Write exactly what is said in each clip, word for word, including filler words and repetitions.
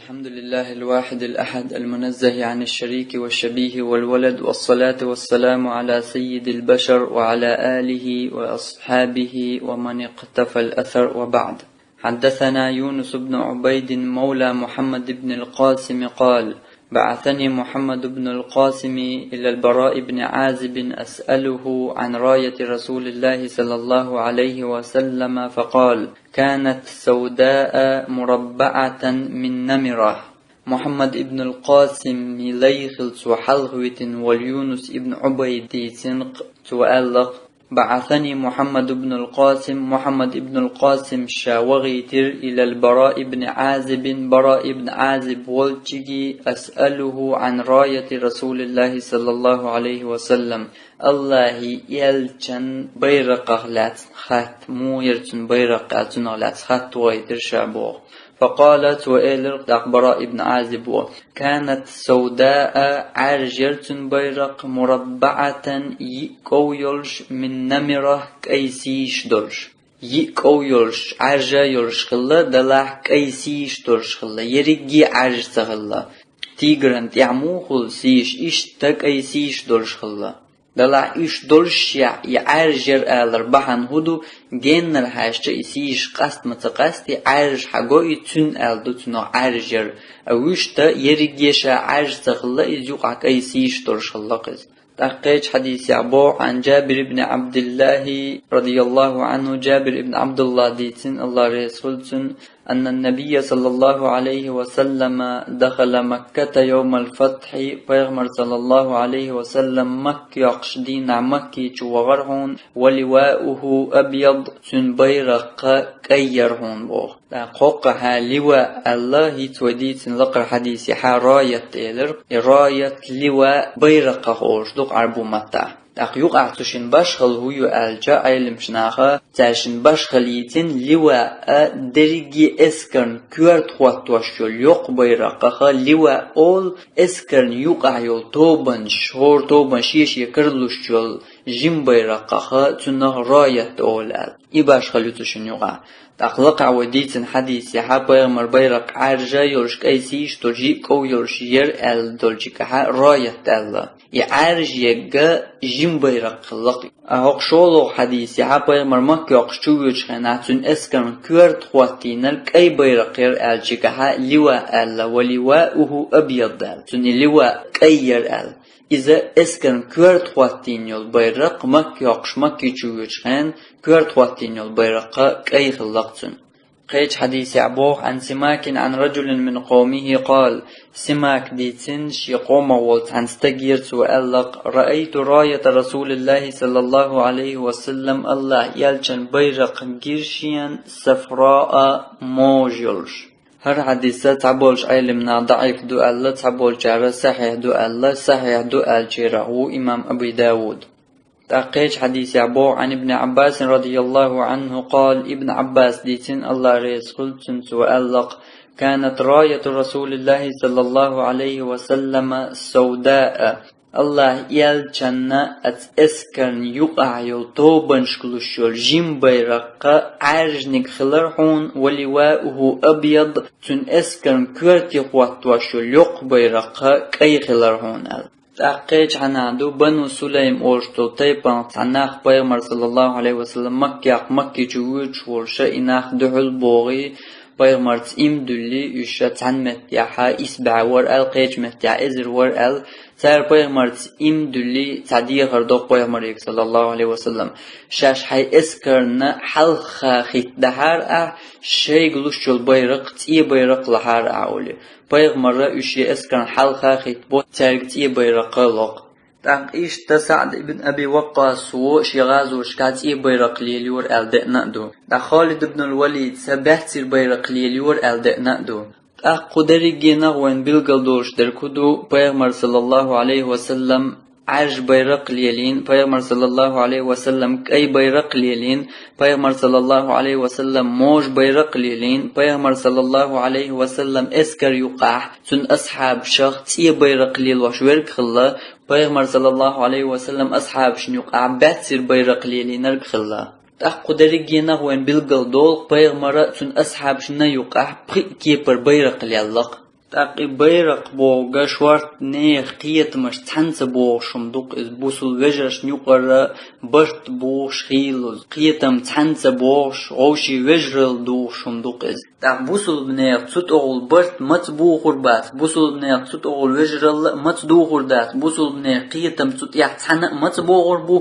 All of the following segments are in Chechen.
الحمد لله الواحد الأحد المنزه عن الشريك والشبيه والولد، والصلاة والسلام على سيد البشر وعلى آله وأصحابه ومن اقتفى الأثر، وبعد. حدثنا يونس بن عبيد مولى محمد بن القاسم قال: بعثني محمد بن القاسم إلى البراء بن عازب أسأله عن راية رسول الله صلى الله عليه وسلم، فقال: كانت سوداء مربعة من نمرة. محمد بن القاسم ليخل سو حلغ ويتن واليونس بن عبيد ديتن سو ألق: بعثني محمد بن القاسم، محمد بن القاسم شا وغيتر إلى البراء بن عازب، براء بن عازب ولتشجي أسأله عن راية رسول الله صلى الله عليه وسلم. الله يلچن بيرقه لاتن خات، مو يرچن بيرقه لاتن خات وغيتر شابوغ. فقال، تسو إيلر براء بن عازب و: كانت سوداء، عرج يرچن بيرق، مربعة، يئ كو يولش، من نمرة، كأي سيش دولش. يئ كو يولش، عرج يولش خلا، دلاح كأي سيش دولش خلا، يرقي عرج سخلا. تيغرن تيعمو خل سيش، إشتا كأي سيش دولش خلا. دلاح إش دولش يا، يا عرج ير آلر بحن هدو، جنر حاشتا إسيش قست متقستي عرج حقو إتسن آل دو تنو عرج ير. أوشتا يرقيشا عرج سخلا إز يقع كأي سيش دولش خلا قز. تحقيق حديث يعبو عن جابر بن عبد الله رضي الله عنه، جابر بن عبد الله ديتن الله رسولتن، أن النبي صلى الله عليه وسلم دخل مكة يوم الفتح، پیغمبر صلى الله عليه وسلم مكة يقش دين مكة چو وغرهون، ولواؤه أبيض، تن بيرق كيرهون بوغ. دا قوقها لواء الله هيت وديتن لقر حديث حا راية تيلر، راية لواء بيرق خوش دوق عربو متى. تاق يقع تشن بشخل هو يؤالجا عيلم شناخا، تاشن بشخل يتن لواء درجي إسكرن كورت خوات توشو ليوق بيرقخا لواء أول إسكرن يقع يول توبن شهور توبن شيش يكرلوش يول جيم بيرقخا تنه راية أول آل. إي بشخل يتشن يقع. تقلق عوديتن حديث يحا بيغمر بيرق عرجا يولش كأي سيش تولجي كو يولش ير آل دولجي كحا راية آل. يعرج يقا جيم بيرق خلق. أهوق شولوغ حديث يحا بيغمر مكة يقش چوغيوش خينا تون إسكرن كورت خواتينر كأي بيرق ير آل جيكحا لواء آل ولواؤه أبيض آل. تون لواء كأي ير آل. إذا إسكرن كورت خواتين يول بيرق مكة يقش مكة چوغيوش خين كورت خواتين يول بيرق كأي خلق تون. قيج حديث يعبوغ عن سماك عن رجل من قومه قال، سماك ديتن شي قوم ولت عن ستقيرت وألق، رأيت راية رسول الله صلى الله عليه وسلم، الله يلچن بيرق جيرشيا صفراء موجلش. هر حديثة تعبولش علمنا ضعيف دو ألا، تعبولش على صحيح دو ألا، صحيح دو ألشيرا هو إمام أبي داود. تحقيق حديث يعبو عن ابن عباس رضي الله عنه قال، ابن عباس ديتن الله ريس قلت سنت وألق، كانت راية رسول الله صلى الله عليه وسلم سوداء. الله يلچن أت إسكرن يقع يول توبن شكلش يول جيم بيرق عرجنك خلرحون ولواؤه أبيض تن إسكرن كورتي قوات وشول يق بيرق كي خلرحون أل. تحقيق حنادو بنو سليم أورشتو تيبان تعناخ بيغمر صلى الله عليه وسلم مكياق مكي جوج ورشا إناخ دحل بوغي بيغمر تيم دولي يشا تعنمت ياحا إسبع ور أل قيج مت يا إزر ور أل تار بيغمر تيم دولي تعدي خردوق بيغمر يك صلى الله عليه وسلم شاش حي إسكرنا حلخا خيت دحار أه شيق لشول بيرق تي بيرق لحار أولي. بيغمر يشي إسكرن حلخا خيت بو تارق تي بيرق لوق. تحقيش تا سعد بن أبي وقاص سو شي غازو شكات إي بيرق ليليور أل دئنا دو. تا خالد بن الوليد سبحتير بيرق ليليور أل دئنا دو. تحقو دريقي نغوين بلغل دوش دركدو بيغمر صلى الله عليه وسلم عرج بيرق ليلين، بيغمر صلى الله عليه وسلم كأي بيرق ليلين، بيغمر صلى الله عليه وسلم موج بيرق ليلين، بيغمر صلى الله عليه وسلم إسكر يقاح، سن أصحاب شخ تي بيرق ليل وشويرك خلا، بيغمر صلى الله عليه وسلم أصحاب شن يقاح باتسير بيرق ليلين أرك خلا. تحقو دريقي نغوين بلغل دول، بيغمر سن أصحاب شن يقاح بخي كيبر بيرق ليلق. ТӀаккха и байракх бохург шортта нехан кхетамаш цхьаьна ца богӀуш хӀума ду-кх иза, бусалба вежаршна юкъара барт бохуш хийлаза, кхетам цхьаьна ца богӀуш, вовшийн вежаралла дохуш хӀума ду-кх иза. ТӀаккха бусалба нехан цу тӀехула барт маца бохур бац, бусалба нехан цу тӀехула вежаралла а маца дохур дац, бусалба нехан кхетам цу тӀехь цхьаьна а маца богӀур бу,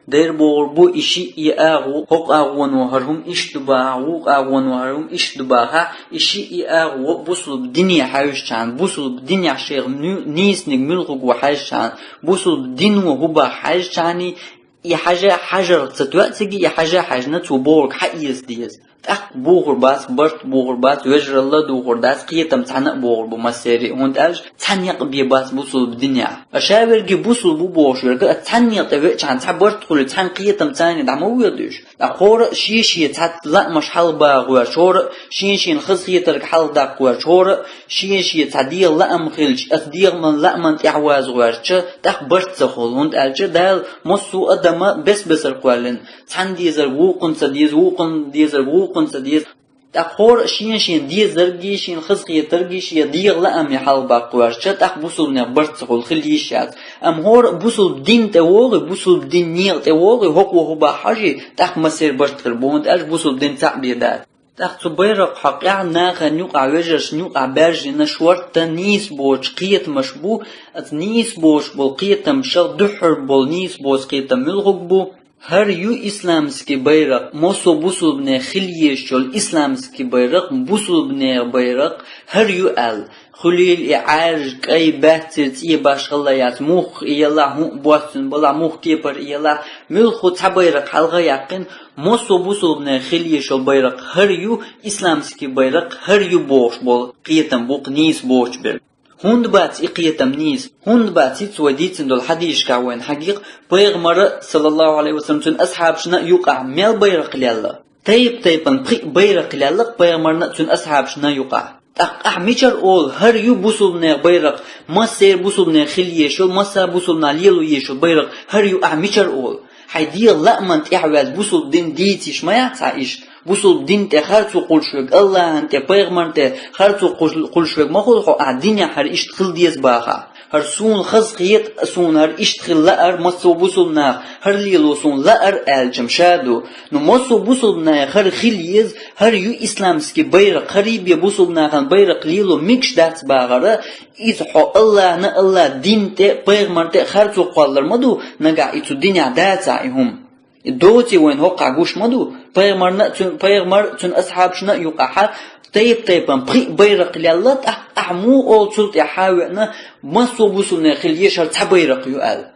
дера бохур бу, и шиъ, и агӀо, хӀокху агӀоно хӀара хӀума иштта ду бахахь, вукху агӀоно хӀара хӀума иштта ду бахахь, и шиъ, и агӀо бусалба дине хьаьвзачхьана, бусалба динехь шайх муь-, нийсаниг муьлхарг ву хьаьжчхьана, бусалба дино хӀун боху хьаьжчхьана, и хьажа хьажарх ца тоьа цига, и хьажа хьаьжна цо бохург хьаэца деза. ТӀаккха бохур бац, барт бохур бац, вежаралла а дохур дац, кхетам цхьаьна а богӀур бу массеран а, хӀунда аьлча цхьаьна некъ бен бац бусалба динехь. Ткъа ша верг бусалба ву бохуш верг а цхьаьна некъа тӀе веачхьана, цхьа барт хуьлий, цхьаьна кхетам царна дӀа ма воьду уьш. ТӀаккха хӀора а шен-шен цхьацца лаамаш хьалха баха гӀоьртуш, хӀора а шен-шена хазахетарг хьалха даккха гӀоьртуш, хӀора а шен-шен цхьа дегӀан лаам хилча, оцу дегӀан лаамна тӀаьхьа ваза гӀоьртуш, тӀаккха барт ца хуьлу, хӀунда аьлча Дала массо а адам бес-бесара кхоьллина. Цхьанна дезарг вукхунна ца деза, вукхунна дезарг вукхунна ца деза. ТӀаккха хӀора а шен-шена дезаргий, шена хазахетаргий, шен дегӀан лаамий хьалха баккха гӀоьртуш, тӀаккха бусалба нехан барт ца хуьлу, хила йиш яц. Амма хӀора а бусалба дин тӀе вогӀий, бусалба дин некъа тӀе вогӀий, хӀокхо хӀун боху хьажий, тӀаккха массеран барт хир бу, хӀунда аьлча бусалба дин цхьаъ бен дац. ТӀаккха цу байракхна хьокъехь нахана юкъахь, вежаршна юкъахь баьржина шортта нийса боцу кхетамаш бу, оцу нийса боцуш болу кхетамашах дуьххьара болу нийса боцу кхетам муьлхарг бу? ХӀара ю исламский байракх, массо а бусалба нехан хила езаш йолу исламский байракх, бусалба нехан байракх хӀара ю аьлла. Хуьлийла и Ӏаьржа, кӀай, баьццара цӀе башхалла яц, мухха и ялахь, хӀун а боццуьнан балахь, муха кепара и ялахь, муьлхха цхьа байракх хьалха а яьккхина, массо а бусалба нехан хила езаш йолу байракх хӀара ю, исламский байракх хӀара ю бохуш болу кхетам бу-кх нийса боцуш берг. ХӀунда бац и кхетам нийса? ХӀунда бац? ХӀинца вай дийцина долу хьадисашкахь вайна хьагийкх, пайхамара, саллаллаху Ӏалайхи ва саллам, цуьнан асхьабашна а юкъахь мел байракх лелла? Тайп-тайпана пхиъ байракх лелла-кх пайхамарна а, цуьнан асхьабашна а юкъахь. ТӀаккха ахь мичара олу, хӀара ю бусалба нехан байракх, массеран бусалба нехан хила езаш йолу, массо а бусалба нах лело езаш йолу байракх хӀара ю ахь мичара олу? Хьайн дегӀан лаамна тӀаьхьа ваьзна бусалба дин дийца йиш ма яц хьан иштта? Бусалба дин тӀе харцо кхуллуш верг, Аллахьан тӀе, пайхамарна тӀе харцо кхуллуш, кхуллуш верг ма хуьлу хьо, ахь динехь хӀара иштта хила деза бахахь. ХӀара суна хазахета, суна хӀара иштта хила лаара, массо а бусалба наха хӀара лело суна лаара аьлча-м ша ду. Ну, массо а бусалба наха хӀара хила еза, хӀара ю исламский байракх, хӀарий бен бусалба нахана байракх лело мегаш дац бахара, иза хьо Аллахьна, Аллахьан дин тӀе, пайхамарна тӀе харцо кхоллар ма ду, нагахь и цу динехь дацахь и хӀума. И доций вайна хӀокхахь гуш ма ду, пайхамарна а, цуьнан, пайхамар а, цуьнан асхьабашна а юкъахь тайп-тайпана пхиъ байракх лелла, тӀаккха ахь муха олу цул тӀаьхьа а веана, массо а бусалба нехан хила езаш хӀара цхьа байракх ю аьлла?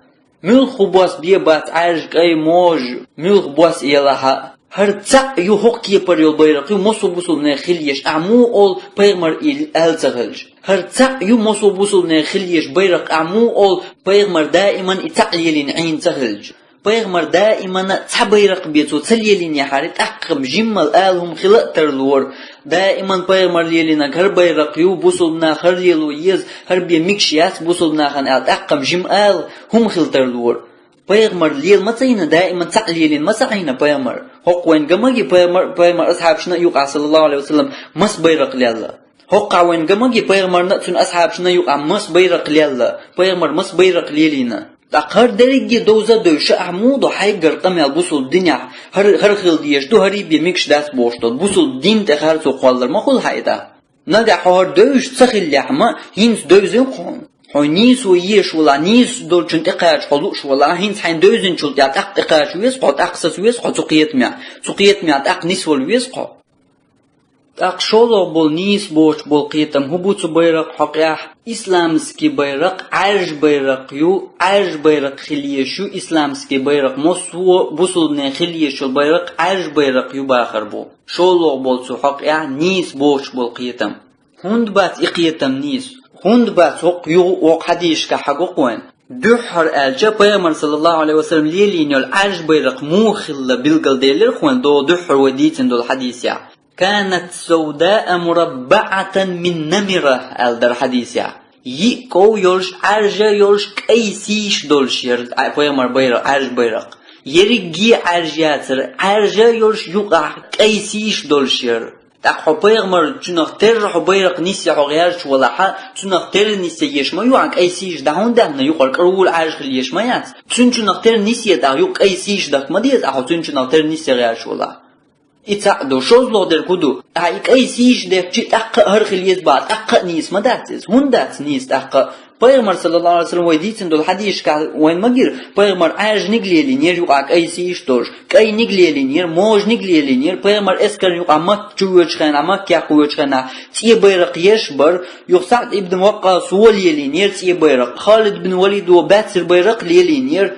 Муьлхха бос бен бац Ӏаьржа, кӀай, можа, муьлхха бос елахь а, хӀара цхьаъ ю, хӀокху кепара йолу байракх ю массо а бусалба нехан хила езаш, ахь муха олу пайхамара и аьлла ца хилча? ХӀара цхьаъ ю массо а бусалба нехан хила езаш байракх, ахь муха олу пайхамара даиман и цхьаъ лелийна Ӏийна ца хилча? Пайхамара даимана цхьа байракх бен цо ца лелийнехьара, тӀаккха-м жиммал ала хӀума хила а тарлора. Даиман пайхамара лелийнарг хӀара байракх ю, бусалба наха хӀара лело еза, хӀара бен мегаш яц бусалба нахана аьлла, тӀаккха-м жима ала хӀума хила тарлора. Пайхамара лела ма ца йина, даиман цхьаъ лелийна ма ца Ӏийна пайхамара. ХӀокху вайна ган ма гий, пайхамар, пайхамар асхьабашна а юкъахь, саллаллаху Ӏалайхи ва саллам, маса байракх лелла. ХӀокхахь вайна ган ма гий, пайхамарна а, цуьнан асхьабашна а юкъахь маса байракх лелла, пайхамар маса байракх лелийна. ТӀаккха хӀара дерриге довза а девзаш, ахь муха до хьайгара къамел бусалба динехь, хӀара, хӀара хила дезаш ду, хӀарий бен мегаш дац бохуш долу, бусалба дин тӀе харцо кхоллар ма хуьлу хьан и тӀаккха? Нагахь хьо хӀара девзаш ца хиллехь-м, хӀинца девзина-кх хьуна. Хьо нийсо езаш валахь, нийса долчунна тӀекхача хьо лууш валахь, хӀинца хьайна девзинчул тӀаьхьа тӀаккха тӀекхача веза хьо, тӀаккха саца веза хьо цу кхетамехь, цу кхетамехь тӀаккха нисвала веза хьо. ТӀаккха шолгӀа болу нийса боцуш болу кхетам хӀун бу цу байракхна хьокъехь? Исламский байракх Ӏаьржа байракх ю, Ӏаьржа байракх хила езаш ю, исламский байракх, массо а бусалба нехан хила езаш йолу байракх Ӏаьржа байракх ю бахар бу. ШолгӀа болу цу хьокъехь нийса боцуш болу кхетам. ХӀунда бац и кхетам нийса? ХӀунда бац? ХӀокху юха, хӀокху хьадисашкахь хьагу-кх вайна. Дуьххьара аьлча, пайхамар, саллаллаху Ӏалайхи ва саллам, лелийна йолу Ӏаьржа байракх муха хилла билгалделира-кх вайна, до дуьххьара вай дийцина долу хьадисехь. «كانت سوداء مربعة من نمرة», аьлла дара хьадисехь. Йиъ ков йолуш, Ӏаьржа йолуш, кӀай сийша долуш яра Ӏа-, пайхамар байракх, Ӏаьржа байракх. Ерриге Ӏаьржа яцара, Ӏаьржа йолуш, юкъахь кӀай сийша долуш яра. ТӀаккха хьо пайхамар чунах терра хьо байракх нисъе хьо гӀерташ валахьа, цунах терра нисъе еш ма ю хьан кӀай сийша дӀа, хӀунда аьлча юкъара каравул Ӏаьржа хила еш ма яц. Цун чунах терра нисъе тӀаккха юкъа кӀай сийша дахка ма деза, ахьа цун чунах терра нисъе гӀерташ валахь. И цхьаъ ду, шозлагӀа дерг хӀун ду? Ахьа и кӀай сийша дехчи тӀаккха а хӀара хила еза бахьа, тӀаккха а нийса ма дац иза. ХӀунда дац нийса тӀаккха? Пайхамар, саллаллаху Ӏалайхи ва саллам, вай дийцина долу хьадисашкахь вайна ма гира, пайхамар Ӏаьржаниг лелийнера юкъахь кӀай сийша долуш, кӀайниг лелийнера, можаниг лелийнера, пайхамар эскарна юкъахь Макка чу воьдучу хенахь, Маккех кху воьдучу хенахь цӀе байракх еш бара, юха СаӀд ибн Ваккъас вон лелийнера цӀе байракх, Халид бин Валид вон баьццара байракх лелийнера.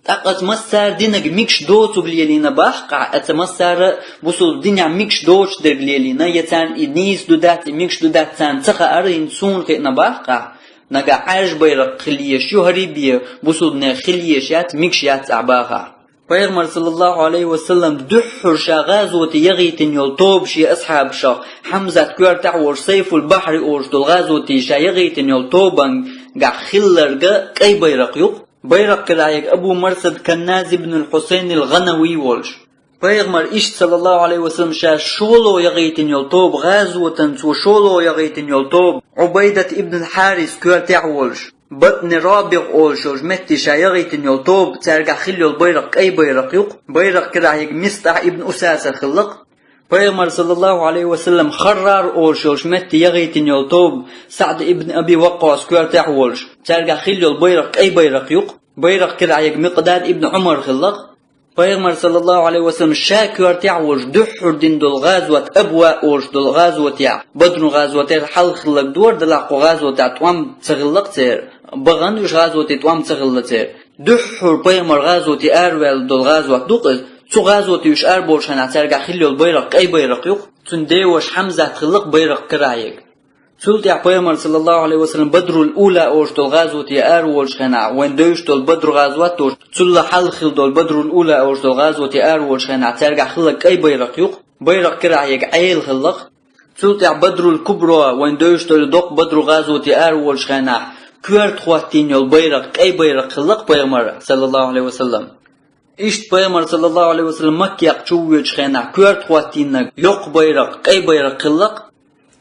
ТӀаккха оцу массара динага мегаш доцург лелийна бахкахь, оцу массара бусулба динехь мегаш доцуш дерг лелийна, я царна и нийса ду дац, и мегаш ду дац царна ца хаьара, хӀинца суна хиъна бахкахь, нагахь Ӏаьржа байракх хила езаш ю, хӀара бен бусулбанех хила езаш яц, мегаш яц ахь бахахь. Пайхамар, саллаллаху Ӏалайхи ва саллам, дуьххьара ша гӀазоте яхийтина йолу тоба шен асхьабашах, Хьамзат коьртехь а волуш, Сайфул-Бахьри олуш долу гӀазоте ша яхийтина йолу тобангахь хилларг кӀай байракх ю-кх. Байракх карахь ерг Абу Марсад Канназ ибн ал-Хьусайн ал-ГӀанавий волуш. Пайхамар иштта, саллаллаху Ӏалайхи ва саллам, ша шолгӀа яхийтина йолу тоба, гӀазотан цо шолгӀа яхийтина йолу тоба, Ӏубайдат ибн ал-Хьарис коьртехь а волуш, Батни РабигӀ олуш йолчу метте ша яхийтина йолу тоба, цаьргахь хилла йолу байракх кӀай байракх ю-кх. Байракх карахь ерг МистӀахь ибн Усаса хилла-кх. Пайхамар, саллаллаху Ӏалайхи ва саллам, Харрар олуш йолчу метте яхийтина йолу тоба, СаӀд ибн Аби Ваккъас коьртехь а волуш, цаьргахь хилла йолу байракх кӀай байракх ю-кх. Байракх карахь ерг Микъдад ибн Ӏумар хилла-кх. Пайхамар, саллаллаху Ӏалайхи ва саллам, ша коьртехь а волуш дуьххьара дина долу гӀазот, Абва олуш долу гӀазотехь, Бадрун гӀазотера хьалха хилларг дора, делахь кху гӀазотехь тӀом ца хилла-кх церан, бахана уьш гӀазоте тӀом ца хилла церан. Дуьххьара пайхамар гӀазоте араваьлла долу гӀазот ду-кх иза. Цу гӀазоте уьш араболучу хенахь цаьргахь хилла йолу байракх кӀай байракх ю-кх. Цуьнан деваша Хьамзат хилла-кх байракх карахь ерг. Цул тӀаьхьа пайхамар, саллаллаху Ӏалайхи ва саллам, Бадрул-Ула олуш долу гӀазоте араволучу хенахь, вайна девзаш долу Бадру гӀазот а долуш, цул хьалха хилла долу Бадрул-Ула олуш долу гӀазоте араволучу хенахь, цаьргахь хилларг кӀай байракх ю-кх. Байракх карахь ерг Ӏела хилла-кх. Цул тӀаьхьа Бадрул-Кубра, вайна девзаш долу доккха Бадру гӀазоте араволучу хенахь, коьрта хӀоттийна йолу байракх кӀай байракх хилла-кх пайхамар, саллаллаху Ӏалайхи ва саллам. Иштта пайхамар, саллаллаху Ӏалайхи ва саллам, Маккех чу воьдучу хенахь коьрта хӀоттийнарг йоккха байракх, кӀай байракх хилла-кх.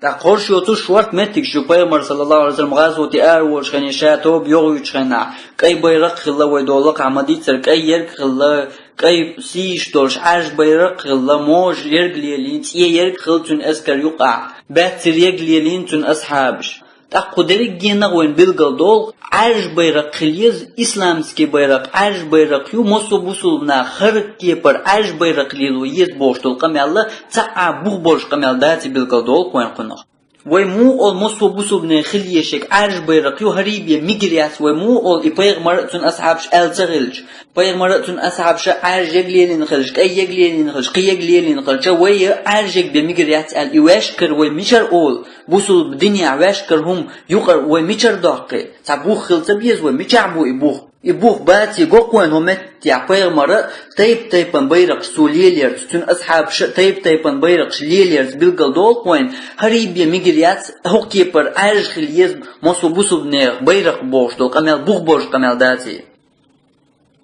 ТӀаккха хӀорш йоцуш шорта меттигаш ю, пайхамар, саллаллаху Ӏалайхи ва саллам, гӀазоте араволучу хенахь, ша тоба йохуьйтучу хенахь, кӀай байракх а хилла, вай долу лакхахь ма-дийццара, кӀай ерг а хилла, кӀай сийша долуш Ӏаьржа байракх а хилла, можа ерг а лелийна, цӀе ерг а хилла цуьнан эскар юкъахь, баьццара ерг а лелийна цуьнан асхьабаша. ТӀаккха кху дерригенах вайна билгал долу, Ӏаьржа байракх хила еза, исламский байракх Ӏаьржа байракх ю, массо а бусулба наха хӀара кепара Ӏаьржа байракх лело еза бохуш долу къамел цхьа а бух болуш къамел дац и, билгал долу-кх вайна кхунах. Вай муха олу массо а бусулбанех хила еза ерг Ӏаьржа байракх ю, хӀара бен мегар яц вай муха олу, и пайхамар а, цуьнан асхьабаш аьлла ца хилча, пайхамар а, цуьнан асхьабаша Ӏаьржа ерг лелийна хилча, кӀай ерг лелийна хилча, кхин ерг лелийна хилча, вай Ӏаьржа ерг бен мегар яц аьлла, и ваьшкара вай мичара олу? Бусулба динехь ваьшкара хӀума юкъара вай мичара доккху? Цхьа бух хила ца беза вай, мичахь бу и бух? И бух баций го-кх вайна хӀокху меттехь, пайхамар а тайп-тайпана байракхаш цо лелаярца, цуьнан асхьабаша а тайп-тайпана байракхаш лелаярца билгал долу-кх вайна, хӀара бен мегар яц, хӀокху кепара Ӏаьржа хила еза массо а бусулбанех байракх бохуш долу къамел бух болуш къамел даций.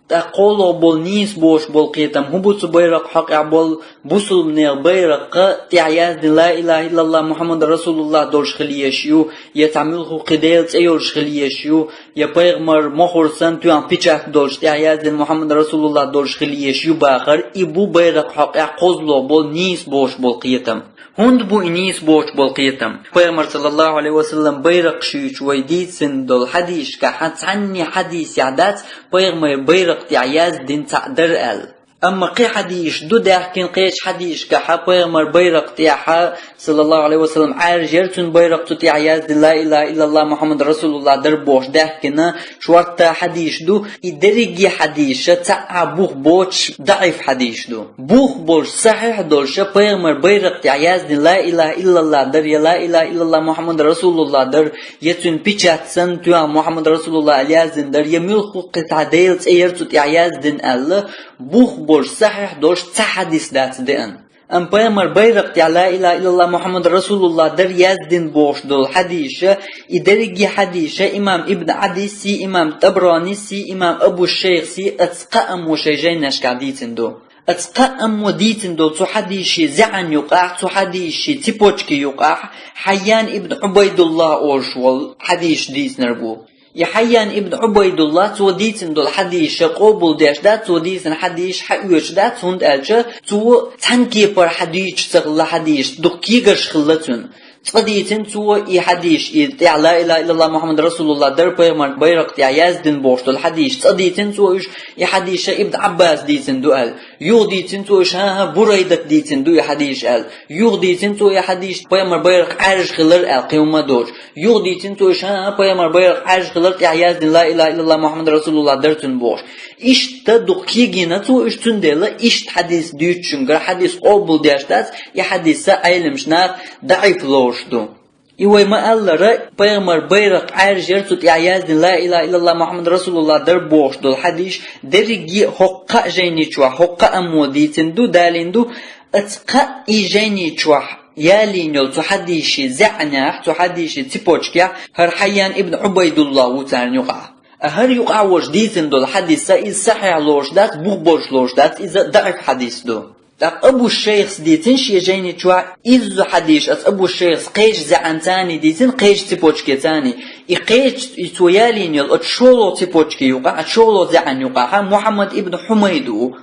ТӀаккха кхоалгӀа болу нийса бохуш болу кхетам хӀун бу цу байракх хьокъехь болу? Бусулбанех байракха тӀехь яздина ла илаха иллаллах Мухьаммад расулуллах долуш хила езаш ю, я цхьа муьлхха кхин Делан цӀе йолуш хила езаш ю, я пайхамар мохур санна тоьхна печать долуш тӀехь яздина Мухьаммад расулуллах долуш хила езаш ю бахар, и бу байракх хьокъехь кхоалгӀа болу нийса бохуш болу кхетам. ХӀунда бу и нийса бохуш болу кхетам? Пайхамар, саллаллаху Ӏалайхи ва саллам, байракх шуьйчу вай дийцина долу хьадисашкахь цхьанне хьадисехь дац пайхамар байракх тӀехь яздина цхьаъ дара аьлла. Амма кхин хьадисаш ду даьхкина, кхечу хьадисашкахь пайхамар байракх тӀехь, саллаллаху Ӏалайхи ва саллам, Ӏаьржа яра цуьнан байракх цу тӀехь яздина ла илаха иллаллах Мухьаммад расулуллах дара бохуш даьхкина, шортта хьадисаш ду, и дерриге хьадисаш цхьа а бух боцуш даӀиф хьадисаш ду. Бух болуш, сахьихь долуш, пайхамар байракх тӀехь яздина ла илаха иллаллах дара, я ла илаха иллаллах Мухьаммад расулуллах дара, я цуьнан печать санна тоьхна Мухьаммад расулуллах аьлла яздина дара, я муьлхха кхин цхьа Делан цӀе яра цу тӀехь яздина аьлла, бух болуш, сахьихь долуш цхьа хьадис дац деана. Амма пайхамар байракх тӀехь ла илаха иллаллах Мухьаммад расулуллах дара яздина бохуш долу хьадисаш, и дерриге хьадисаш имам Ибн Ӏадис а, имам ТӀабаранис а, имам Абу Шайхас а, оцу кхаамо шайн жайнашкахь дийцина ду. Аса кхааммо дийцина долу цу хьадисийн зӀенан юкъахь, цу хьадисийн цепочкин юкъахь Хьайян ибн Ӏубайдуллах олуш волу хьадисаш дийцинарг ву. И Хьайян ибн Ӏубайдуллах, цо дийцина долу хьадисаш къобалдеш дац, цо дийцина хьадисаш хьаоьцуш дац, хӀунда аьлча цо цхьана кепара хьадуьйцуш ца хилла хьадисаш, дукха кегарш хилла цуьнан. Цкъа дийцина цо и хьадисаш, и тӀехь ла илаха иллаллах Мухаммад расулуллах дар пайхамар байракх тӀехь яздина бохуш долу хьадисаш. Цкъа дийцина цо уьш, и хьадисаш Ибн Ӏаббаса дийцина ду аьлла. Юха дийцина цо уьш, хӀан-хӀа, Бурайдата дийцина ду и хьадисаш аьлла. Юха дийцина цо и хьадисаш, пайхамар байракх Ӏаьржа хилар аьлла, кхин хӀумма а доцуш. Юха дийцина цо уьш, хӀан-хӀа, пайхамар байракх Ӏаьржа хилар тӀехь яздина ла илаха иллаллах Мухаммад расулуллах дар цуьнан бохуш. Иштта дукха кегийна цо уьш, цундела иштта хьадис дуьйцучуьнгара хьадис къобалдеш дац, и хьадис а Ӏеламнаха даӀиф лоруш ду. И вай ма-аллара, пайхамар байракх Ӏаьржа яр цу тӀехь яздина ла илаха иллаллах Мухаммад расулуллах дар бохуш долу хьадисаш дерриге а хӀокху кхаа жайни чохь, хӀокху кхааммо дийцина ду, далийна ду, аса кхаа и жайни чохь ялийна йолу цу хьадисийн зӀенехь, цу хьадисийн цепочкехь хӀара Хьайян ибн Ӏубайдуллах ву царна юкъахь. ХӀара юкъахь волуш дийцина долу хьадис а, иза сахьихь лоруш дац, бух болуш лоруш дац, иза даӀиф хьадис ду. ТӀаккха Абу Шайхас дийцина шен жайни чохь иззу хьадисаш, аса Абу Шайхас кхечу зӀенца дийцина, кхечу цепочкеца. И кхечу, и цо ялийна йолу оцу шолгӀа цепочкин юкъахь, оцу шолгӀа зӀенан юкъахь Мухаммад ибн Хьумайд ву.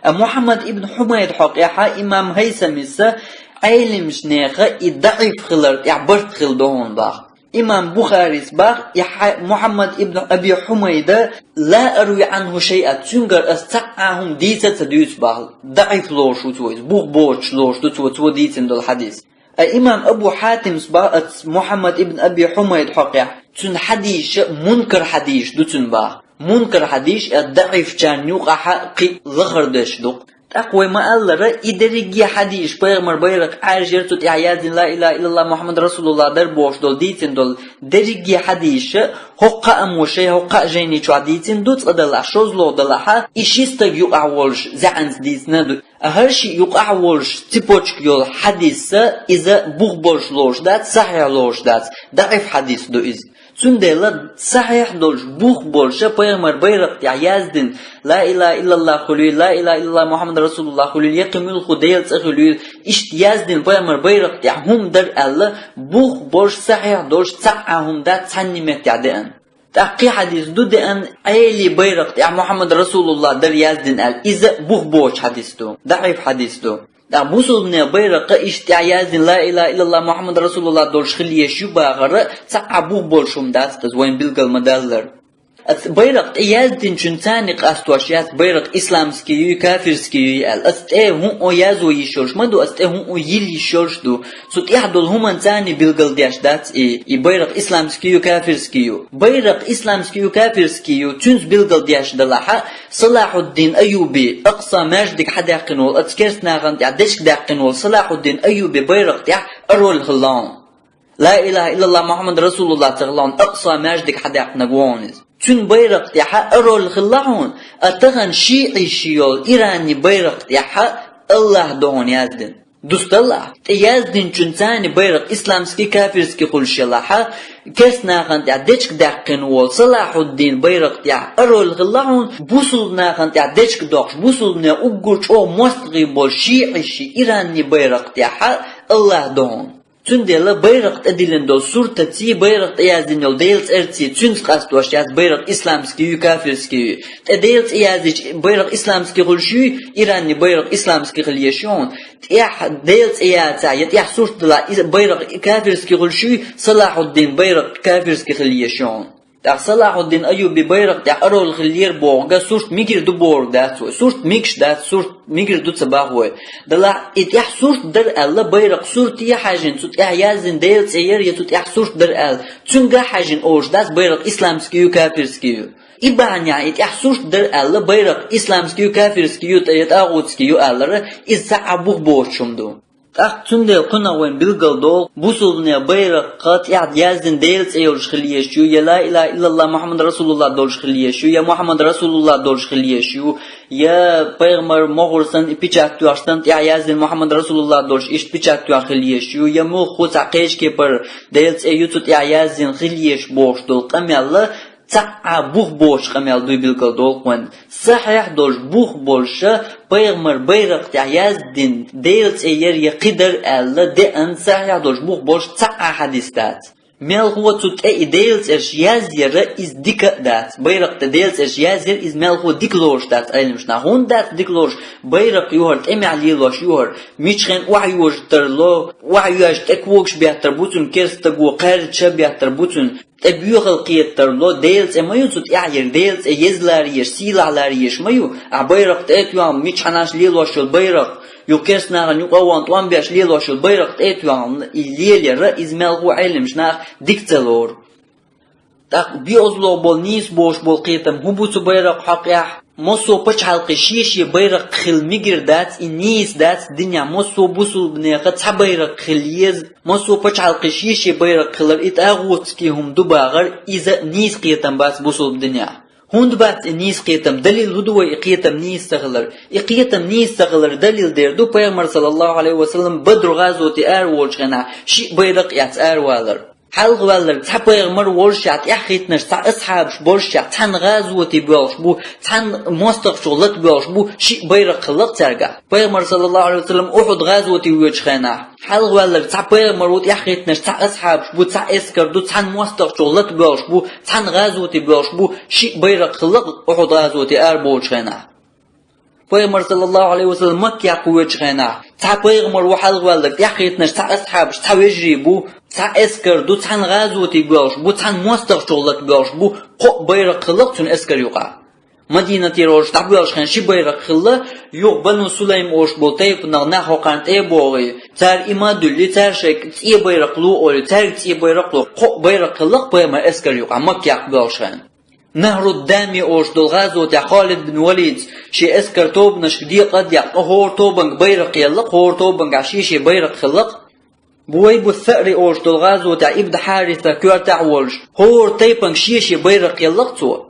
А Мухаммад ибн Хьумайд хьокъехь имам Хьайсамис а, Ӏеламнехан и даӀиф хилар тӀехь барт хилла ду хьуна боху. Имам Бухарис боху, и хьа-, Мухаммад ибн Аби Хьумайда ла арви Ӏанху шайъа, цуьнгара аса цхьа а хӀума дийца а ца дуьйцу боху, даӀиф лоруш ву цо иза, бух боцуш лоруш ду цо, цо дийцина долу хьадис. А имам Абу Хьатимс боху, аса Мухаммад ибн Аби Хьумайд хьокъехь, цуьнан хьадисаш а мункар хьадисаш ду цуьнан боху. Мункар хьадисаш а даӀифчарна юкъахь кхин лахара деш ду. ТӀаккха вай ма-аллара, и дерриге а хьадисаш, пайхамар байракх Ӏаьржа яр цу тӀехь яздина ла илаха иллаллах Мухаммад расулуллах дар бохуш долу дийцина долу дерриге а хьадисаш а хӀокху кхааммо шайн хӀокху кхаа жайни чохь дийцина ду, цкъа далахь, шозлагӀа далахь, и ши стаг юкъахь волуш зӀенца дийцина ду. А хӀара шиъ юкъахь волуш цепочка йолу хьадис а, иза бух болуш лоруш дац, сахьихь лоруш дац, даӀиф хьадис ду иза. Цундела сахьихь долуш, бух болуш а пайхамар байракх тӀехь яздина, ла илаха иллаллах хуьлий, ла илаха иллаллах Мухаммад расулуллах хуьлий, я кхин муьлхха Делан цӀе хуьлий, иштта яздина пайхамар байракх тӀехь хӀума дара аьлла, бух болуш, сахьихь долуш цхьа а хӀума дац цхьанна меттехь деана. ТӀаккха кхин хьадис ду деана, Ӏелин байракх тӀехь Мухаммад расулуллах дара яздина аьлла, иза бух боцуш хьадис ду, даӀиф хьадис ду. ТӀаккха бусулбанийн байракх а иштта тӀехь яздина, ла илаха иллаллах Мухаммад расулуллах долуш хила езаш ю бахар а, цхьа а бух болуш хӀума дац, иза вайна билгал ма-даллара. Аса байракх тӀе яздинчуьнца къастош яц, байракх исламский юй, кафирский юй аьлла. Аса тӀе хӀуъа язо йиш йолуш ма ду, аса тӀе хӀуъа йила йиш йолуш ду. Цу тӀехь долу хӀуманца билгалдеш дац и, и байракх исламский ю, кафирский ю. Байракх исламский ю, кафирский ю, цуьнца билгалдеш далахь, Салахьуддин Айюби, Акъса маьждиг хьадаьккхина волу, оцу керста нахана тӀехь дечиг даьккхина волу Салахьуддин Айюби байракх тӀехь орол хилла хьуна. Ла илаха иллаллах Мухаммад расулуллах ца хилла хьуна, Акъса маьждиг хьадаьккхинарг ву хьуна иза. Цуьнан байракх тӀехь орол хилла хьуна, а тахана шиӀий ши йолу Иранийн байракх тӀехь Аллах ду хьуна яздина. Дусталахь, тӀе яздинчуьнца байракх исламский, кафирский хуьлуш елахь, керста нахана тӀехь дечиг даьккхина волу Салахьуддин байракх тӀехь орол хилла хьуна, бусулба нахана тӀехь дечиг доккхуш, бусулбанийн уггар чӀогӀа мостагӀий болу шиӀий ши Иранийн байракх тӀехь Аллах ду хьуна. Цундела байракх тӀедиллина долу суртаций, байракх тӀе яздина йолу Делан цӀерций, цуьнца къастош яц, байракх исламский ю, кафирский ю. ТӀе Делан цӀе яздича, байракх исламский хуьлуш юй, Иранийн байракх исламский хила езаш ю хьуна. ТӀехь Делан цӀе яцахь, я тӀехь сурт далахь, и байракх кафирский хуьлуш юй, Салахьуддин байракх кафирский хила езаш ю хьуна. ТӀаккха Салахьуддин Айюби байракх тӀехь орол хиллера бохург, сурт мегар ду бохург дац вай. Сурт мегаш дац, сурт мегар ду ца боху вай. Далахь, и тӀехь сурт дара аьлла, байракх сурте хьаьжжина, цу тӀехь яздина Делан цӀе яра, я цу тӀехь сурт дара аьлла, цуьнга хьаьжжина олуш дац, байракх исламский ю, кафирский ю. И бахьанехь, и тӀехь сурт дара аьлла, байракх исламский ю, кафирский ю, я тӀагӀутский ю алара, иза цхьа а бух боцуш хӀума ду. ТӀаккха цундела кхунах вайна билгал долу, бусулбанийн байракх тӀехь яздина Делан цӀе йолуш хила езаш ю, я ла илаха иллаллах Мухаммад расулуллах долуш хила езаш ю, я Мухаммад расулуллах долуш хила езаш ю, я пайхамар могӀур санна и печать тоьхча санна тӀехь яздина Мухаммад расулуллах долуш иштта печать тоьхна хила езаш ю, я муьлхха цхьа кхечу кепара Делан цӀе ю цу тӀехь яздина хила езаш бохуш долу къамел а, Цхьа а бух боцуш къамел дуй билгал долу вайн. Сахьихь долуш, бух болуша, пайхамар байракх тӀехь яздина, Делан цӀе яр я кхин дар аьлла, деана сахьихь долуш, бух болуш цхьа а хьадис дац. Мелхо цу тӀе и Делан цӀерш язъяра, иза дика а дац. Байракх тӀе Делан цӀерш язъяра, иза мелхо дика лоруш дац Ӏеламаш наха. ХӀунда дац дика лоруш? Байракх юхар, тӀемехь лелош юхар, мичхьан охьа йожа тарло, охьа йоьжна тӀе когаш беттар бу цунна, керстаго кхаьрда ша беттар бу цунна. ТӀе боьхал кхетар ло, Делан цӀе ма ю цу тӀехь яр, Делан цӀе еза ларъеш, сийлахь ларъеш ма ю. Ахь байракх тӀе а тоьхна, мичхьанаш лелош йолу байракх, юха керстанахана юкъа а вахана тӀом беш лелош йолу байракх тӀе а тоьхна, и лелаяра, иза мелхо Ӏеламаш наха дика ца лору. ТӀаккха беозло болу, нийса боцуш болу кхетам хӀун бу цу байракх хьокъехь? Массо а пачхьалкхе шен-шен байракх хила мегар дац, и нийса дац динехь, массо а бусулбанеха цхьа байракх хила еза. Массо а пачхьалкхе шен-шен байракх хилар, и тӀагӀутский хӀума ду бахар, иза нийса кхетам бац бусулба динехь. ХӀунда бац и нийса кхетам? Далил хӀун ду вай и кхетам нийса ца хилар? И кхетам нийса ца хилар далил дер ду, пайхамар, саллаллаху Ӏалайхи ва саллам, Бадру гӀазоте ара волчу хенахь шиъ байракх а эцна ара валар. Хьалха ваьлларг цхьа пайхамар волушехь, тӀаьхьахӀиттинарш цхьа асхьабаш болушехь, цхьана гӀазоте боьлхуш бу, цхьана мостагӀчух лата боьлхуш бу, шиъ байракх хилла-кх цаьргахь. Пайхамар, саллаллаху Ӏалайхи ва саллам, Ухьуд гӀазоте воьдучу хенахь, хьалха ваьлларг цхьа пайхамар ву, тӀаьхьахӀиттинарш цхьа асхьабаш бу, цхьа эскар ду, цхьана мостагӀчух лата боьлхуш бу, цхьана гӀазоте боьлхуш бу, шиъ байракх хилла-кх Ухьуд гӀазоте ара боьлхучу хенахь. Пайхамар, саллаллаху Ӏалайхи ва саллам, Макка яккха воьдучу хенахь, цхьа пайхамар ву, хьалха ваьлларг, тӀаьхьахӀиттинарш цхьа асхьабаш, цхьа вежарий бу, цхьа эскар ду, цхьана гӀазоте боьлхуш бу, цхьана мостагӀчух лата боьлхуш бу, кхоъ байракх хилла-кх цуьнан эскар юкъахь. Мадинатера волуш дӀабоьлхучу хенахь ши байракх хилла, юха Бану Сулайм олуш болу тайпанах нах хӀокхарна тӀе а богӀий, цара и ма дуьллий, цара шайга цӀен байракх ло олий, цаьрга цӀен байракх ло, кхоъ байракх хилла-кх пайхамар эскар юкъахь, Макка яккха боьлхучу хенахь. Нахьруддами олуш долу гӀазотехь Халид бин Валида шен эскар тобанашка декъа а декъна, хӀора тобанга байракх елла-кх, хӀора тобангахь шен-шен байракх хилла-кх. Бувайбус Саъри олуш долу гӀазотехь Ибн Хьариса коьртехь а волуш, хӀора тайпанга шен-шен байракх елла-кх цо.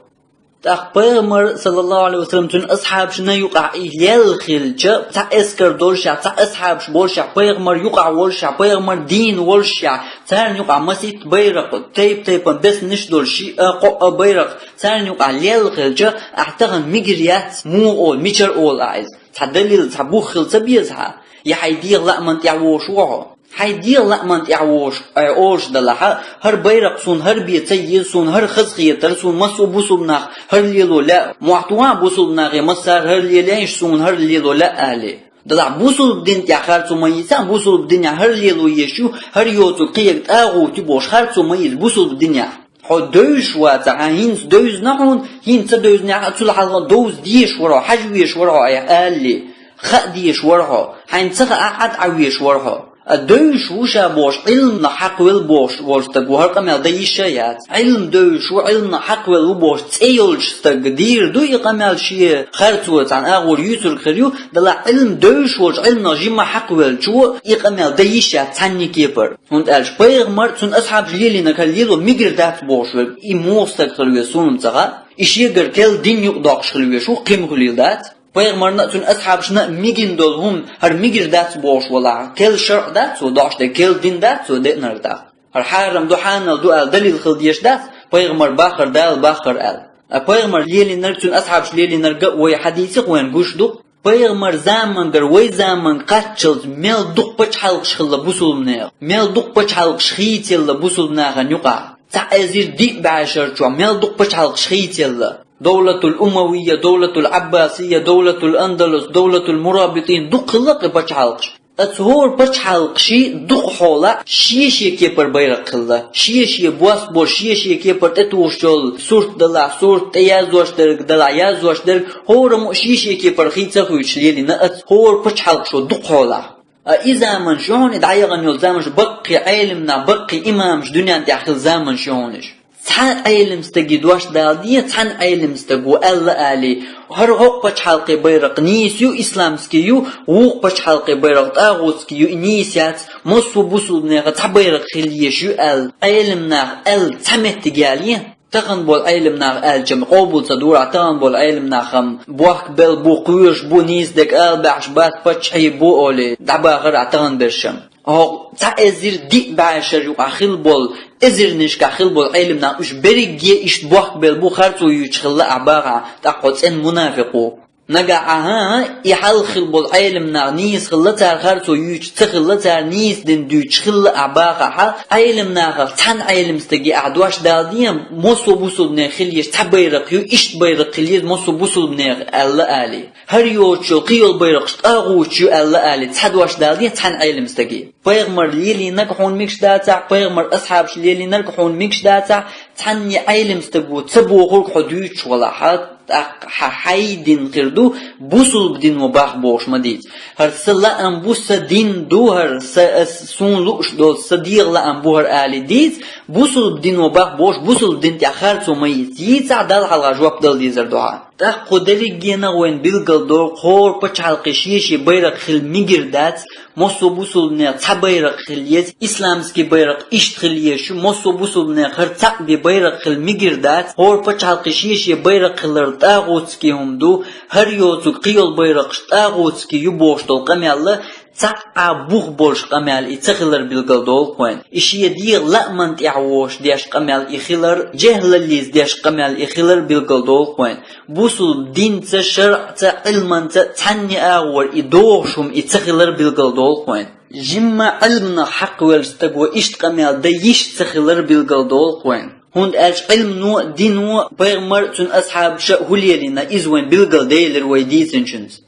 ТӀаккха пайхамар, саллаллаху Ӏалайхи ва саллам, цуьнан асхьабашна юкъахь и лелла хилча, цхьа эскар долушехь, цхьа асхьабаш болушехь, пайхамар юкъахь волушехь, пайхамар дийна волушехь, царна юкъахь масийтта байракх, тайп-тайпана беснаш долуш, шиъ а, кхоъ а байракх царна юкъахь лелла хилча, ахь тахана мегар яц, муха олу, мичара олу ахь иза? Цхьа далил, цхьа бух хила ца беза хьан? Я хьайн дегӀан лааман тӀехь вогӀуш ву хьо? Хьайн дегӀан лааман тӀехь вогӀуш, ай, олуш далахь, хӀара байракх суна хӀара бен ца еза, суна хӀара хазахетара, суна массо а бусулба нах хӀара лело лаьа, мохь тухахь бусулба нахе, массара хӀара лелаеш, суна хӀара лело лаьа аьлла. Далахь бусулба дин тӀехь харцо ма йийца, бусулба динехь хӀара лело езаш ю, хӀара йоцург кхиерг тӀагӀут ю бохуш харцо ма йийца бусулба динехь. Хьо девзаш вацахь, хьан хӀинца девзина хьуна, хӀинца ца девзинехь а, цул хьалха довза дезаш вара хьо, хьажа везаш вара хьо айхьа аьллий, хаа дезаш вара хьо, хьайна ца хаахь а, дӀа везаш вара хьо. А девзаш ву ша бохуш, Ӏилманах хьакхавелла бохуш волу стаг ву, хӀара къамел дан йиш а яц. Ӏилма девзаш ву, Ӏилманах хьакхавелла ву бохуш цӀе йолчу стаг дийр ду и къамел шен харцо цхьана агӀор юьйцург хир ю, далахь Ӏилма девзаш волчу, Ӏилманах жимма хьакхавеллачо и къамел дан йиш яц цхьанне кепара. ХӀунда аьлча пайхамар, цуьнан асхьабаш лелийнарг хӀара лело мегар дац бохуш верг, и муха стаг хила веза суна ца хаьа, и шегара керла дин юкъадоккхуш хила везаш ву, кхин ма хуьлийла дац. Пайхамарна а, цуьнан асхьабашна а мегина долу хӀума хӀара мегар дац бохуш валахь, керла шарӀ дац цо доккхуш дерг, керла дин дац цо деанарг тӀаккха. ХӀара хьарам ду, хьанал ду аьлла далил хила дезаш дац, пайхамар бахар, Дала бахар аьлла. А пайхамар лелийнарг, цуьнан асхьабаш лелийнарг а вай хьадийцахь вайна гуш ду. Пайхамар замангара вай заманга кхаччалц мел дукха пачхьалкхаш хилла бусулбанех, мел дукха пачхьалкхаш хийцаелла бусулбанахана юкъахь. Цхьа эзар диъ бӀе шар чохь мел дукха пачхьалкхаш хийцаелла. Довлатул Умавийя, Довлатул Ӏаббасийя, Довлатул Андалус, Довлатул Мурабитин, дукха хилла-кх и пачхьалкхаш. Оцу хӀора пачхьалкхаший дукха хьолахь шен-шен кепара байракх хилла. Шен-шен бос бо, шен-шен кепара тӀетухуш йолу сурт далахь, сурт, тӀеязъеш дерг далахь, язъеш дерг, хӀораммо а шен-шен кепара хийца хуьйцуш лелийна оцу хӀора пачхьалкхашо дукха хьолахь. А и заманаш ю хьуна, и дӀаяхана йолу заманаш, баккхий Ӏелам нах, баккхий имамаш дуьнен тӀехь хилла заманаш ю хьуна уьш. Цхьа Ӏелам стаге дош дала де, цхьана Ӏелам стаго аьлла алий, хӀара хӀокху пачхьалкхе байракх нийса ю, исламский ю, вукху пачхьалкхе байракх тӀагӀутский ю, и нийса яц, массо а бусулбанеха цхьа байракх хила езаш ю аьлла, Ӏелам наха аьлла цхьа меттиг яле? Тахана болу Ӏелам наха аьллача-м къобал ца дора, тахана болу Ӏелам нах-м бохк белла бу, кхоьруш бу, нийса дерг ала баьхьаш бац, паччахьий бу олий, дӀабахара тахана берш-м. ХӀокху цхьа эзар диъ бӀе шар юкъахь хилла болу Эзарнашкахь хилла болу Ӏелам нах уьш берриге иштта бохкабелла бу, харцо юьйцуш хилла ахь бахахь, тӀаккха хьо цӀена мунафикъ ву. Нагахь ахьа и хьалха хилла болу Ӏелам нах нийса хилла, цара харцо юьйцуш ца хилла, цара нийса дин дуьйцуш хилла ахь бахахь, Ӏелам нахах цхьана Ӏелам стаге ахь дош дала деза, массо а бусулбане хила еза цхьа байракх ю, иштта байракх хила еза массо а бусулбанех аьлла алий. ХӀара йоцуш йолу кхин йолу байракхаш тӀагӀучу ю аьлла алий, цхьа дош дала деза цхьана Ӏелам стаге. Пайхамар лелийнарг хьуна мегаш дацахь, пайхамар асхьабаш лелийнарг хьуна мегаш дацахь, цхьанне Ӏелам стаг ву ца бохург хьо дуьйцуш валахь, тӀаккха хьан хьайн дин хир ду, бусулба дино бах бохуш ма дийца. ХӀара сан лаам бу, сан дин ду хӀара, сан, ас, суна лууш долу, сан дегӀан лаам бу хӀара алий дийца, бусулба дино бах бохуш, бусулба дин тӀехь харцо ма йийца. Йийцахь, Далла хьалха жоп дала дезар ду хьан. ТӀаккха кху дерригенах вайна билгал догӀу, хӀора пачхьалкхе шен-шен байракх хила мегар дац, массо а бусулбанех цхьа байракх хила еза, исламский байракх иштта хила еза шу, массо а бусулбанех хӀара цхьаъ бен байракх хила мегар дац, хӀора пачхьалкхе шен-шен байракх хилар тӀагӀутский хӀума ду, хӀара йоцург кхин йолу байракхаш тӀагӀутский ю бохуш долу къамел а, цхьа а бух болуш къамел и ца хилар билгал долу кху вайна. И шен дегӀан лааман тӀехь воцуш деш къамел и хилар, жехӀаллица деш къамел и хилар билгал долу кху вайна. Бусулба динца, шарӀаца, Ӏилманца цхьанне агӀор и догӀуш хӀума и ца хилар билгал долу кху вайна. Жимма Ӏилманах хьакхвеллачу стаго иштта къамел дан йиш ца хилар билгал долу кху вайна. ХӀунда аьлча Ӏилмано а, дино а, пайхамар а, цуьнан асхьабаша а хӀун лелийна, иза вайна билгал делира вай дийцинчуьнца.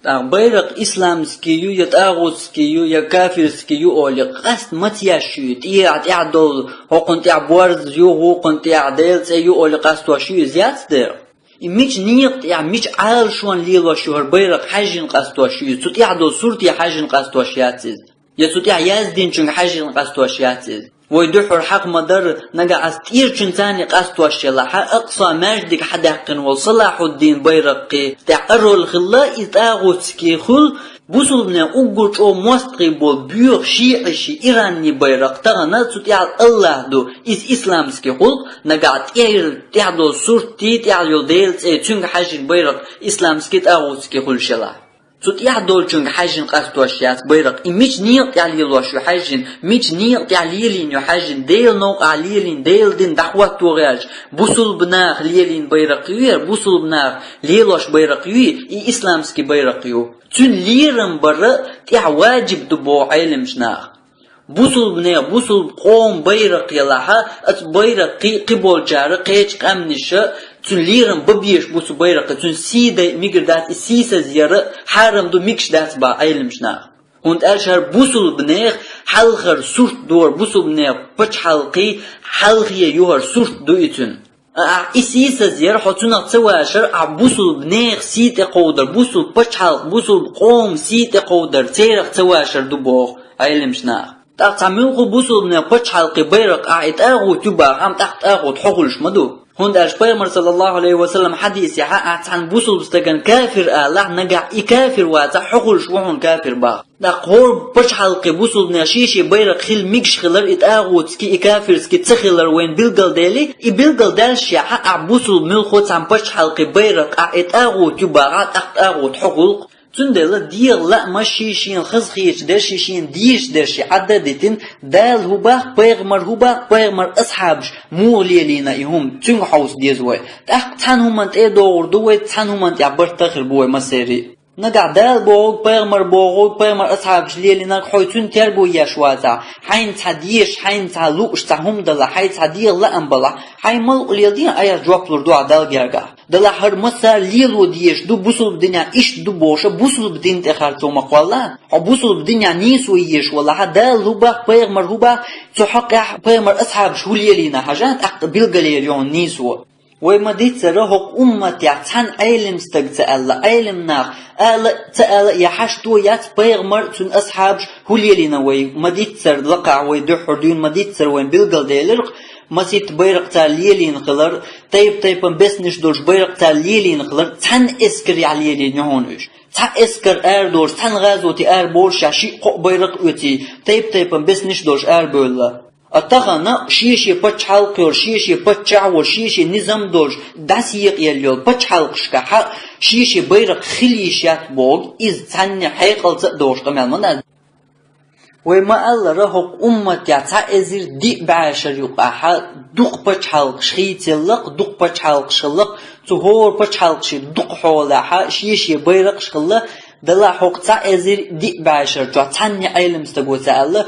ТӀаккха байракх исламский ю, я тӀагӀутский ю, я кафирский ю олий, къаста маца еш ю, тӀехьа тӀехь долу, хӀокхунна тӀехь борз ю, вукхунна тӀехь Делан цӀе ю олий къастош ю иза, яц дера. И мича некъа тӀехь, мича Ӏалашонна лелош ю хӀара байракх хьаьжжина къастош ю иза, цу тӀехь долу сурте хьаьжжина къастош яц иза. Я цу тӀехь яздинчуьнга хьаьжжина къастош яц иза. Вай дуьххьара хьакха ма-дарра, нагахь ас тӀерачуьнца къастош елахь, Акъса маьждиг хьадаьккхина волу Салахьуддин байракхе тӀехь орол хилла, и тӀагӀутский хуьлу, бусулбанех уггар чӀогӀа мостагӀий болу боьха шиӀий, Иранний байракх тахана цу тӀехь Аллах ду, иза исламский хуьлу, нагахь тӀера тӀехь долу суртий, тӀехь йолу Делан цӀе, цуьнга хьаьжжина байракх исламский, тӀагӀутский хуьлуш елахь. Цу тӀехь долчуьнга хьаьжжина къастош яц байракх. И мича некъа тӀехь лелош ю хьаьжжина, мича некъа тӀехь лелийна ю хьаьжжина, Делан новкъахь лелийна, Делан дин дӀахӀотто гӀерташ, бусулба наха лелийна байракх ю хӀара, бусулба наха лелош байракх ю и, и исламский байракх ю. Цуьнан лерам бар тӀехь ваджиб ду боху Ӏеламчу наха. Бусулбанех, бусулба къоман байракх елахь, оцу байракхе кхиболчара, кхечу къаьмнаша цуьнан лерам бан безаш бу цу байракхе, цуьнан сий дайа мегар дац, и сийсаз яр хьарам ду, мегаш дац боху Ӏеламчу наха. ХӀунда аьлча хӀара бусулбанех хьалхара сурт ду хӀара, бусулбанех пачхьалкхе хьалхе ю хӀара, сурт ду и цуьнан. Ахь и сийсаз яр, хьо цунах ца вашар, ахь бусулба нехан сий тӀекховдар, бусулба пачхьалкх, бусулба къоман сий тӀекховдар, церах ца вашар ду боху Ӏеламчу наха. ТӀаккха цхьа муьлхха бусулба нехан пачхьалкхе байракх ахь и тӀагӀут ю бахахь, амма тӀаккха тӀагӀут хьо хуьлуш ма ду. ХӀунда аьлча Пайхамар, саллаллаху алейхи ва саллам, хьадисехь, ахь цхьана бусулба стагана кафир алахь, нагахь и кафир вацахь, хьо хуьлуш ву хьуна кафир баха. ТӀаккха хӀора пачхьалкхе бусулба нехан шен-шен байракх хила мегаш хилар, и тӀагӀутский, и кафирский ца хилар вайна билгалдели, и билгалдаьллашехь, ахь бусулба муьлхха цхьана пачхьалкхе байракх ахь и тӀагӀут ю бахахь, тӀаккха тӀагӀут хьо хуьлу-кх. Цундела дегӀан лаамаш шен-шена хазахеташ дерш, шен-шена дезаш дерш Ӏадда а дитина, Дала хӀун бах, пайхамар хӀун бах, пайхамар асхьабаш муха лелийна и хӀума, цуьнга хьовса деза вай. ТӀаккха цхьана хӀуманна тӀе а догӀур ду вай, цхьана хӀуманна тӀехь барт а хир бу вай массеран. Нагахь Дала бохург, пайхамар бохург, пайхамар асхьабаш лелийнарг хьо цуьнан терго еш вацахь, хьайна цхьа дезаш, хьайна цхьа лууш цхьа хӀума далахь, хьайн цхьа дегӀан лаам балахь, хьайн мала а леладе, айхьа жоп лур ду ахь Далла гергахь. Делахь хӀара массара лело дезаш ду, бусулба динехь иштта ду бохуш, бусулба дин тӀе харцо ма кхолла. Хьо бусулба динехь нийсо езаш валахь, Дала хӀун бах, пайхамар хӀун бах, цу хьокъехь пайхамар асхьабаш хӀун лелийна хьажа, тӀаккха билгалъяр ю хьуна нийсо. Вай ма-дийццара, хӀокху умматехь цхьана Ӏелам стага ца аьлла, Ӏелам наха ала а, ца ала а, я хьашт а яц, пайхамар а, цуьнан асхьабаш хӀун лелийна вай ма-дийццара, лакхахь вай дуьххьара дуьйна ма-дийццара вайна билгалделира-кх, масийтта байракх цара лелийна хилар, тайп-тайпана беснаш долуш байракх цара лелийна хилар, цхьана эскарехь лелийна ю хьуна уьш. Цхьа эскар арадолуш, цхьана гӀазоте араболуш, шиъ-кхоъ байракх а оьций, тайп-тайпана беснаш долуш арабевлла. А тахана шен-шен пачхьалкх йолуш, шен-шен паччахь волуш, шен-шен низам долуш, дӀасаекъаелла йолу пачхьалкхашкахь шен-шен байракх хила йиш яц боху, иза цхьанне хьекъалца а догӀуш къамел ма дац. Вай ма аллара, хӀокху умматехь цхьа эзар диъ бӀешар юкъахь дукха пачхьалкхаш хийцаелла-кх, дукха пачхьалкхаш хилла-кх, цу хӀора пачхьалкхашийн дукха хьолехь шен-шен байракхаш хилла, делахь хӀокху цхьа эзар диъ бӀешар чохь цхьанне Ӏелам стага ца аьлла,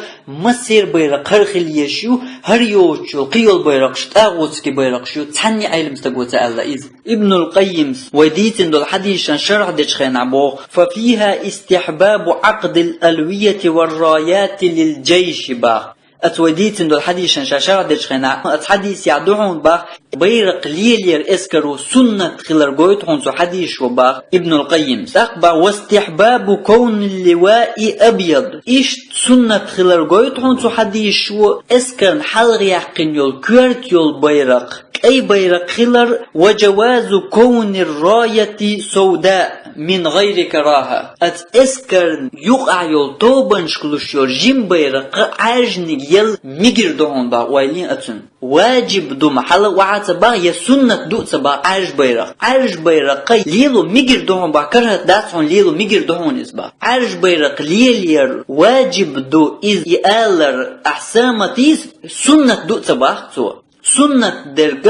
массеран байракх хӀара хила езаш ю, хӀара йоцуш йолу кхин йолу байракхаш тӀагӀутски байракхаш ю, цхьанне Ӏелам стага ца аьлла иза. Ибнул Къаййимс вай дийцина долу хьадисашна шархь дечу хенахь боху: «Фа фиха истихьбабу Ӏакъдил алвияти вар раяти лил джайши», бах. Аса вай дийцина долу хьадисашна ша шархь дечу хенахь, аса хьадисехь ду хьуна бах, байракх лелаяр эскаро суннат хилар гойту хьуна цу хьадисо бах Ибнул Къаййимс. ТӀаккха бах: «Вастихьбабу кавнил ливаи абьяд». Иштта суннат хилар гойту хьуна цу хьадисо эскарна хьалха яьккхина йолу коьрта йолу байракх кӀай байракх хилар, ва джавазу кавнир раяти сауда мин гӀайри караха. Аса эскарна юкъахь йолу тобанашка луш йолу жима байракх Ӏаьржаниг яла мегар ду хьуна бах, ойла йин ацунна. Ваджиб ду ма хьала а ца бах, я суннат ду а ца бах Ӏаьржа байракх. Ӏаьржа байракх лело мегар ду хьуна бах, карахӀат дац хьуна, лело мегар ду хьуна иза бах. Ӏаьржа байракх лелаяр ваджиб ду, иза и алар ахь сама тийса, суннат ду а ца бах цо. Суннат дерг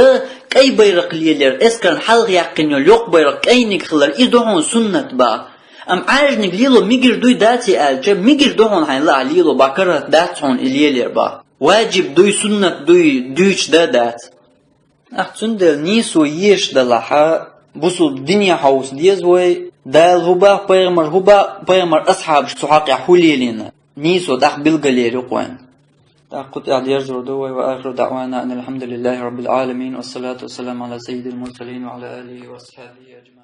кӀай байракх лелаяр, эскарна хьалха яьккхина йолу йоккха байракх кӀайниг хилар, и ду хьуна суннат бах. Амма Ӏаьржаниг лело мегар дуй дац и аьлча, мегар ду хьуна хьайна лаахь лело бах, карахӀат дац хьуна и лелаяр бах. Ваджиб дуй, суннат дуй дуьйцуш дан дац. Ахь цундела нийсо езаш далахь, бусулба дине хьовса деза вай, Дала хӀун бах, пайхамар хӀун бах, пайхамар асхьабаш цу хьокъехь хӀун лелийна. Нийсо тӀаккха билгалъяр ю-кх вайна. ТӀаккха кху тӀехь дерзор ду вай: «Ва ахиру даӀвана анил хьамдулиллахи раббил Ӏаламин, вассалату вассаламу Ӏала саййидил мурсалин ва Ӏала алихи ва асхьабихи аджмаин».